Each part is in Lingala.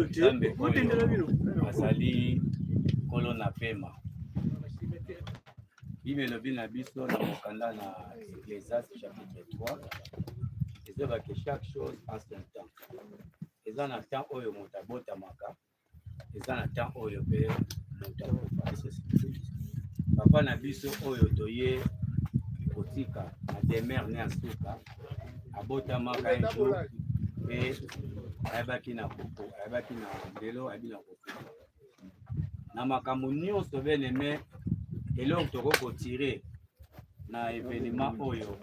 Nzambe oyo azali nkolo na pema. Bible elobi na biso na mokanda na Ecclésiaste chapitre 3 ezobake chaque chose en son temps. Eza na temps oyo moto abotamaka, eza na temps oyo mpe moto akufa. Papa na biso oyo toye kotika na demeure ne ya suka abotamaka un jour mpe ayebaki na koko ayebaki na lelo ayebi na kokufa na makambo nyonso bien aime eloko tokoki kotire na evenement oyo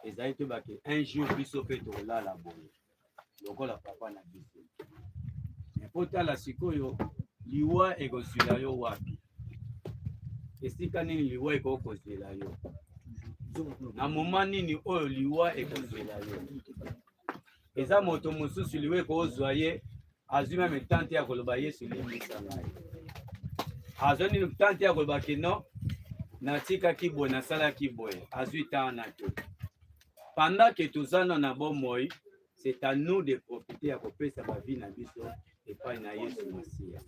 ezali toyebake un jour biso mpe tokolala boye lokola papa na biso mpo tala sikoyo liwa ekozwela yo wapi esika nini liwa ekoki kozwela yo na moma nini oyo liwa ekozwela yo eza moto mosusu liwa ekozwa ye azwi meme temps te ya koloba yesu limbisa ngai azwi nini temps te ya koloba ke non natikaki boye nasalaki boye azwi temps wana te pendant ke toza na na bomoi c'est à nous de profiter ya kopesa bavi na biso epai na yesu masiya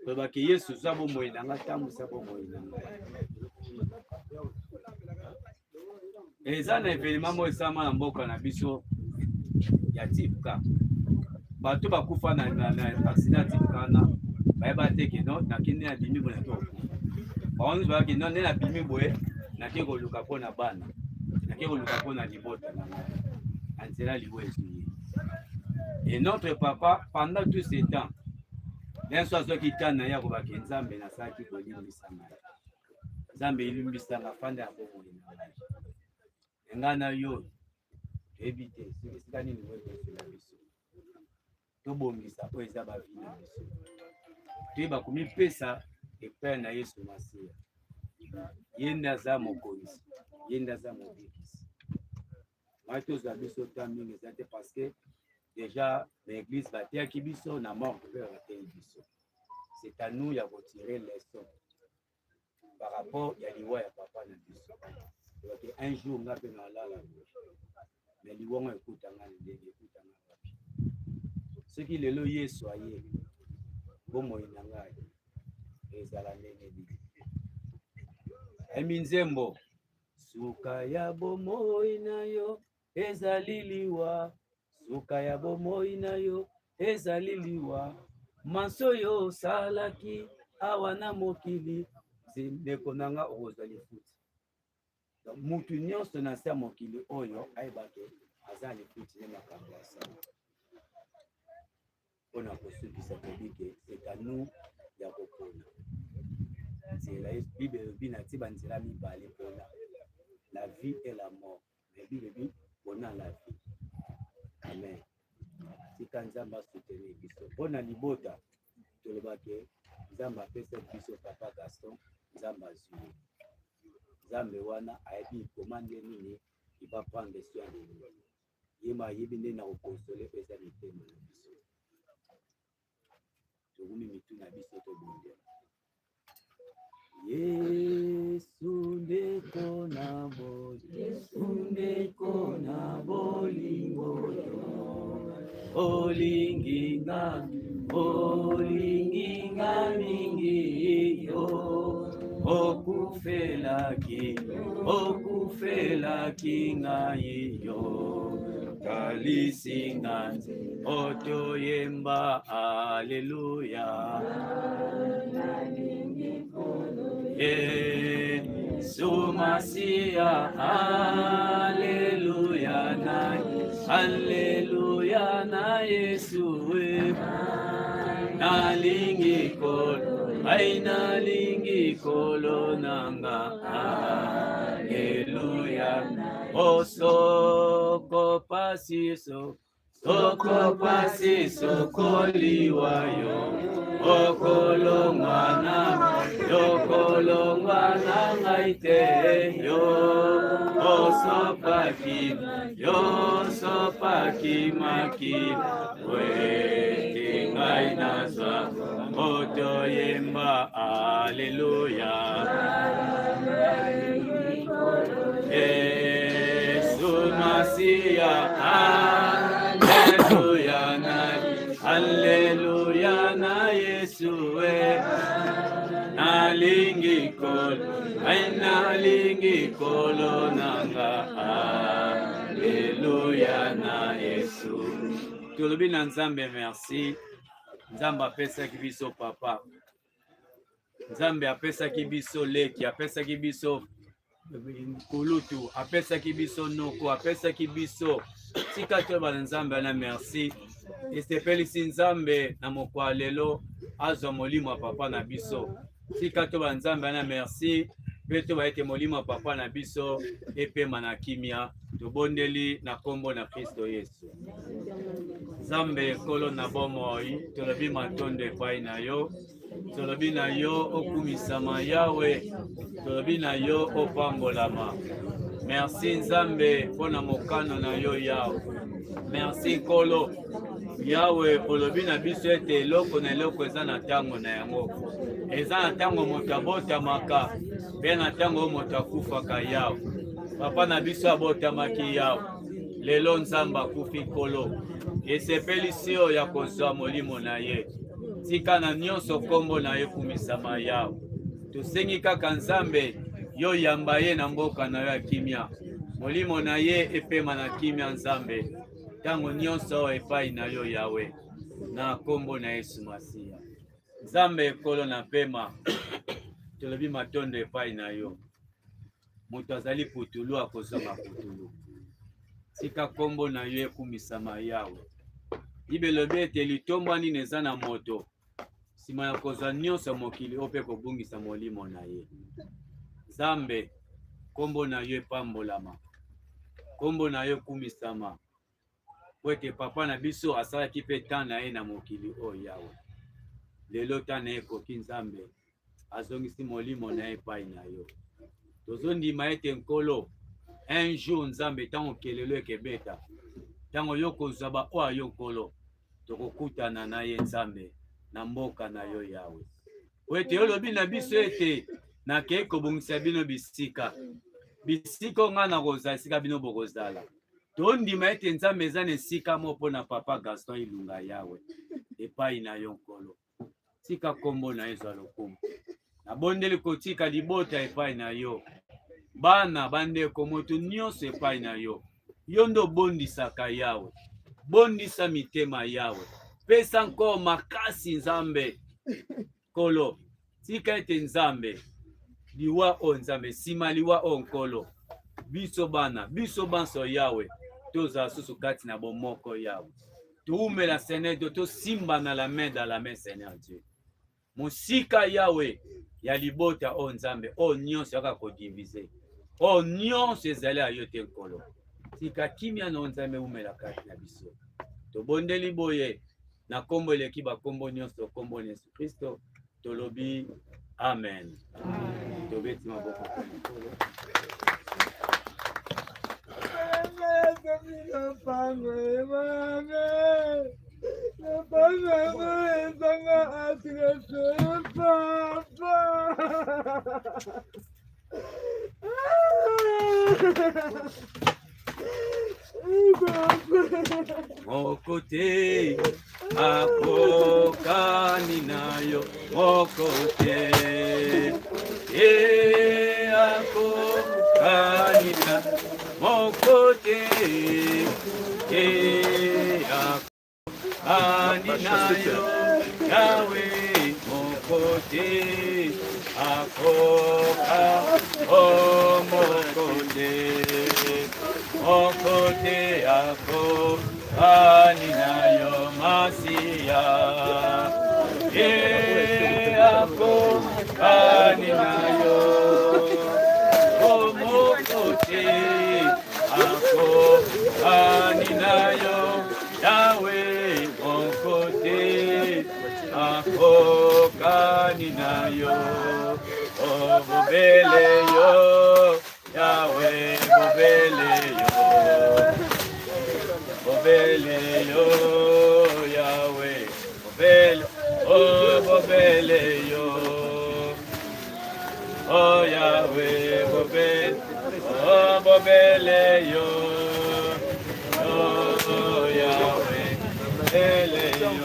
Tolobaki Yesu zwa bomoi na ngai, tambwisa bomoi na ngai. Eza na evenement moko esalama na mboka na biso ya Tipka. Bato bakufa na, na, na accident ya Tipka wana bayeba te ke non nakende nabimi boye nake kokufa. Bango nyonso bayaki non nde nabimi boye nake koluka mpo na bana, nake koluka mpo na libota na ngai. Na nzela liwa ezwi ye. Et notre papa pendant tout ce temps Yesu azwaki temps na ye akobaki Nzambe nasalaki kolimbisa ngai. Nzambe elimbisa ngai fanda ya bomoi na ngai. Ngai na yo toyebi te soki esika nini oyo ekozela biso. Tobongisa oyo eza bavi na biso. Toyeba komipesa epai na Yesu Masiya. Ye nde aza mokonzi, ye nde aza mobikisi. Ngai tozwa biso temps mingi eza te parce que Dejà na eglise bateyaki biso na morgue mpe bateyi biso. C'est à nous ya kotirer leçon par rapport ya liwa ya papa na biso. Donc un jour nga mpe nalala boye mais liwa ngo ekuta nga na ndenge ekuta nga wapi? Soki lelo Yesu aye bomoi na ngai ezala ndenge nini? Ayembi nzembo suka ya bomoi na yo ezali liwa, suka ya bomoi na yo ezali liwa. Manso yo osalaki awa na mokili, ndeko na nga okozwa lifuti. Donc mutu nyonso na se ya mokili oyo ayeba ke aza lifuti nde makambo asala. Mpo na kosukisa toyebi ke c'est à nous ya kopona nzela. Bible elobi na ti banzela mibale mpona la vie et la mort. Mais Bible elobi pona la vie. Amen. Tika Nzambe asoutenir biso mpo na libota. Toloba ke Nzambe apesa biso papa Gaston, Nzambe azwi ye. Nzambe wana ayebi koma nde nini, il va prendre soin de nous. Ye ma ayebi nde na kokonsole mpe eza mitema na biso. Togumi mitu na biso tobondela. Yesu ndeko na Yesu ndeko na bolingo olingi nga olingi nga mingi yo okufelaki okufelaki ngai yo talisi nga otoyemba aleluya Yesu Masiya aleluya na aleluya na Yesu we nalingi kolo ai nalingi kolo nanga aleluya osoko pasi so soko pasi soko liwa yo okolongwa na yokolongwa. Okolongwa na ngai te, yo osopaki, yo osopaki makila ete ngai nazwa otoyemba aleluya. Yesu Masiya, aleluya na aleluya na Yesu e. Nalingi kolo, ai nalingi kolo nanga, aleluya na Yesu. Tolobi na Nzambe merci. Nzambe apesaki biso papa, Nzambe apesaki biso leki, apesaki biso kulutu, apesaki biso noko, apesaki biso. Tika toyeba na Nzambe wana merci. Esepelisi Nzambe na mokwa lelo azwa molimo ya papa na biso. Tika toyeba Nzambe wana merci mpe toyeba ete molimo ya papa na biso epema na kimia. Tobondeli na nkombo na Kristo Yesu. Nzambe ekolo na bomoi, tolobi matondo epai na yo, tolobi na yo okumisama Yawe, tolobi na yo opambolama. Merci Nzambe mpo na mokano na yo Yawe. Merci Nkolo. Yawe olobi na biso ete eloko na eloko eza na ntango na yango. Eza na ntango moto abotamaka mpe na ntango oyo moto akufaka Yawe. Papa na biso abotamaki Yawe. Lelo Nzambe akufi Nkolo. Esepelisi yo ya kozwa molimo na ye. Tika na nyonso nkombo na ye kumisama Yawe. Tosengi kaka Nzambe yo yamba ye na mboka na yo ya kimia. Molimo na ye epema na kimia Nzambe. Ntango nyonso epai na yo Yawe. Na nkombo na Yesu Masiya. Nzambe ekolo na pema. Tolobi matondo epai na yo. Moto azali putulu akozonga putulu. Tika nkombo na yo ekumisama Yawe. Bible elobi ete litomba nini eza na moto nsima ya kozwa nyonso ya mokili oyo mpe kobungisa molimo na ye. Nzambe, nkombo na yo epambolama, nkombo na yo ekumisama, mpo ete papa na biso asalaki mpe temps na ye na mokili oyo Yawe. Lelo temps na ye ekoki Nzambe, azongisi molimo na ye epai na yo. Tozondima ete Nkolo, un jour Nzambe, ntango kelelo ekebeta, ntango yo kozwa baoyo yo Nkolo, tokokutana na ye Nzambe na mboka na yo Yawe. Po ete olobi na biso ete nakei kobongisa bino bisika, bisika oyo ngai nakozala, esika bino bokozala. Tondima ete Nzambe eza na esika moko mpo na papa Gaston Ilunga Yawe epai na yo Nkolo. Tika nkombo na yo ezwa lokumu. Nabondeli kotika libota epai na yo, bana, bandeko, moto nyonso epai na yo. Yo nde obondisaka Yawe, bondisa mitema Yawe, pesa nkoo makasi Nzambe Nkolo. Tika ete Nzambe liwa oyo Nzambe nsima liwa oyo Nkolo, biso bana, biso banso Yawe, tozala susu kati na bomoko Yawe, toumela Seigneur Dieu, tosimbana la main dans la main Seigneur Dieu, mosika Yawe ya libota oyo Nzambe oyo nyonso yaka kodivise, oyo nyonso ezali ya yo te Nkolo. Tika kimia na Nzambe umela kati na biso. Tobondeli boye na kombo eleki bakombo nyonso, kombo na Yesu Kristo, tolobi amen. Amen. Tobeti maboko. Moko te akokani na yo, moko te e akokani na moko te e akokani na yo, Yawe, moko te akoka, o moko te, moko te akokani na yo, Masiya e akokani na yo, o moko te akokani na yo, Yawe, moko te akokani na yo, oh. Bobele yo, Yahweh, bobele yo. Bobele yo, Yahweh, bobele, oh, bobele yo. Oh, Yahweh, bobele, oh, bobele yo. Oh, Yahweh, bobele yo.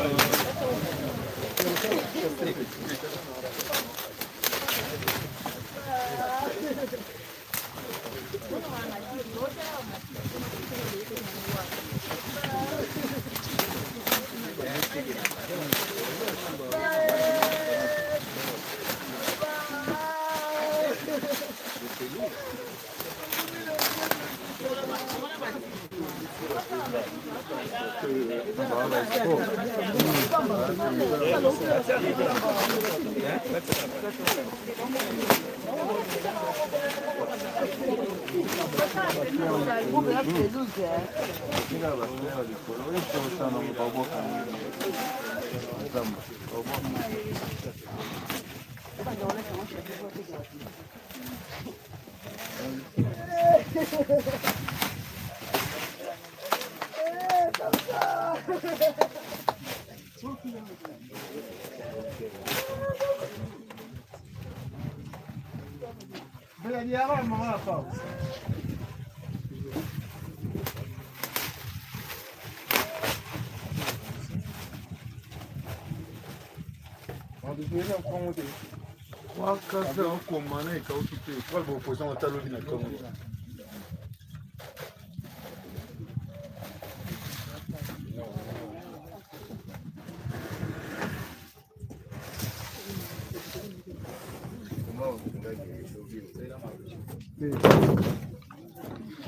Wakasa okoma na ekauki te kwa baopposant ata lobi na ntongo.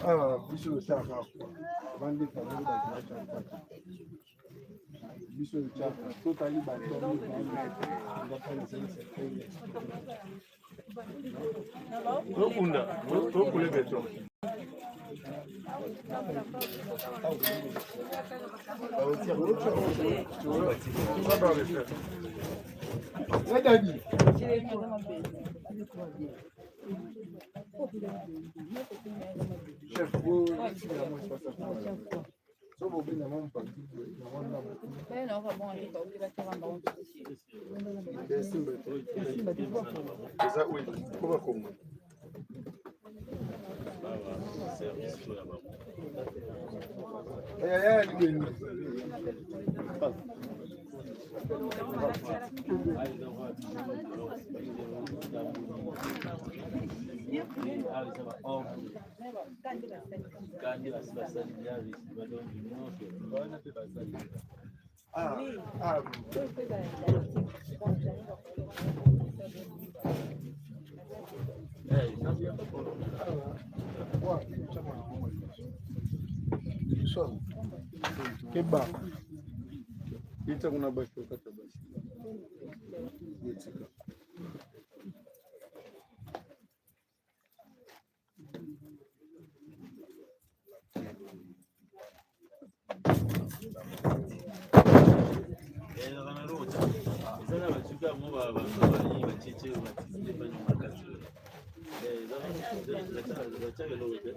Awa biso osalaka bandi biso otyaka totali bato. Tokunda tokule beton. Chef, so bobenga mwa mopanzi eza oyo po bakongo. Yaya libeni. Ah, ah. Keba. Ita kuna basi wakati basi. Yetika. Eza na basuka mo batietie batisi makasi, batiaka eloko te.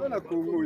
Na Congo